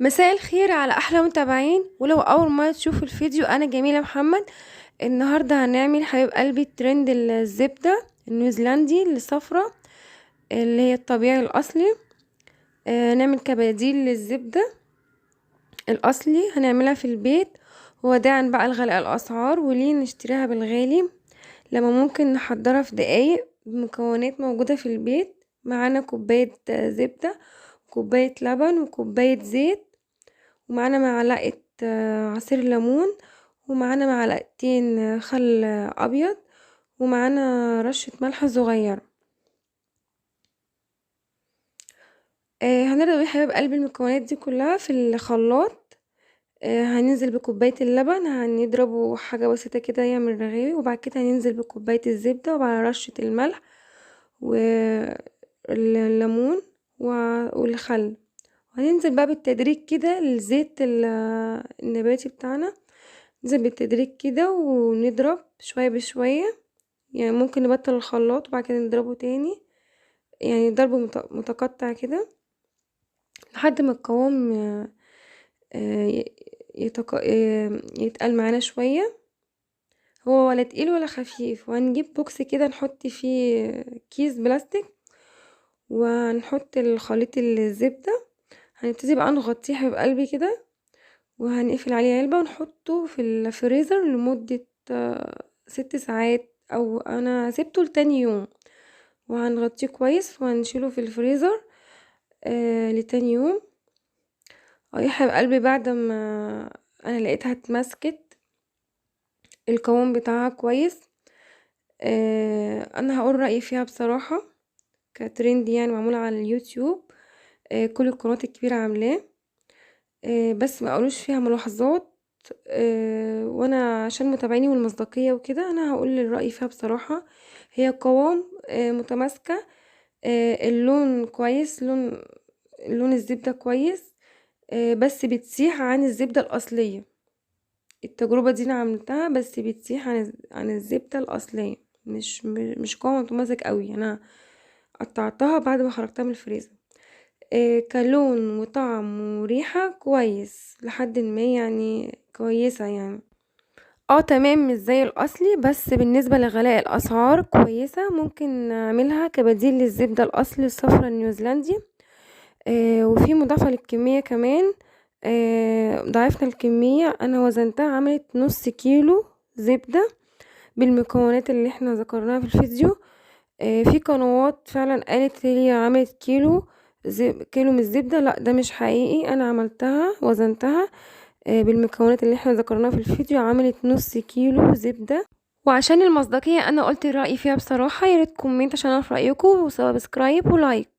مساء الخير على احلى متابعين. ولو اول مرة تشوفوا الفيديو، انا جميلة محمد. النهارده هنعمل حبيب قلبي ترند الزبدة النيوزيلندي الصفرة اللي هي الطبيعي الاصلي. نعمل كبديل للزبده الاصلي، هنعملها في البيت. وداعا بقى لغلاء الاسعار، وليه نشتريها بالغالي لما ممكن نحضرها في دقايق بمكونات موجودة في البيت. معانا كوباية زبدة، كوباية لبن، وكوبايه زيت، ومعانا معلقه عصير ليمون، ومعانا معلقتين خل ابيض، ومعانا رشه ملح صغيرة. هنضرب يا حبايب قلبي المكونات دي كلها في الخلاط. هننزل بكوبايه اللبن، هنضربه حاجة بسيطة كده يعمل رغاوي، وبعد كده هننزل بكوبايه الزبدة وبعد رشه الملح والليمون والخل. هننزل بقى بالتدريج كده الزيت النباتي بتاعنا، ننزل بالتدريج كده ونضرب شوية بشوية. ممكن نبطل الخلاط وبعد كده نضربه تاني، ضرب متقطع كده لحد ما القوام يتقل معانا شوية. هو ولا تقيل ولا خفيف. وهنجيب box كده نحط فيه كيس بلاستيك وهنحط الخليط الزبدة. هنبتدي بقى نغطيه حبيب قلبي كده، وهنقفل عليه علبة ونحطه في الفريزر لمدة 6 ساعات، او انا سبته لتاني يوم. وهنغطيه كويس وهنشيله في الفريزر لتاني يوم. يا حبيب قلبي بعد ما انا لقيتها اتمسكت القوام بتاعها كويس، انا هقول رأيي فيها بصراحة كترند معمول على اليوتيوب، كل القنوات الكبيرة عاملاه، بس ما قالوش فيها ملاحظات، وانا عشان متابعيني والمصداقية وكده انا هقول الرأي فيها بصراحة. هي قوام، متماسكة، اللون كويس، لون الزبدة كويس، بس بتسيح عن الزبدة الأصلية. التجربة دي انا عملتها، بس بتسيح عن الزبدة الأصلية، مش قوام متماسك قوي. انا قطعتها بعد ما خرجتها من الفريزر. كلون وطعم وريحة كويس لحد ما، كويسة تمام، مش زي الأصلي، بس بالنسبة لغلاء الأسعار كويسة. ممكن نعملها كبديل للزبدة الأصلي الصفرا النيوزيلندي. وفي مضاعفة للكمية كمان، ضاعفنا الكمية. أنا وزنتها عملت نص كيلو زبدة بالمكونات اللي احنا ذكرناها في الفيديو. في قنوات فعلا قالت هي عملت كيلو من الزبدة، لا ده مش حقيقي. أنا عملتها وزنتها، بالمكونات اللي احنا ذكرناها في الفيديو، عملت نص كيلو زبدة. وعشان المصداقية أنا قلت رأيي فيها بصراحة. يا ريت comment عشان أعرف رأيكم، و subscribe و like.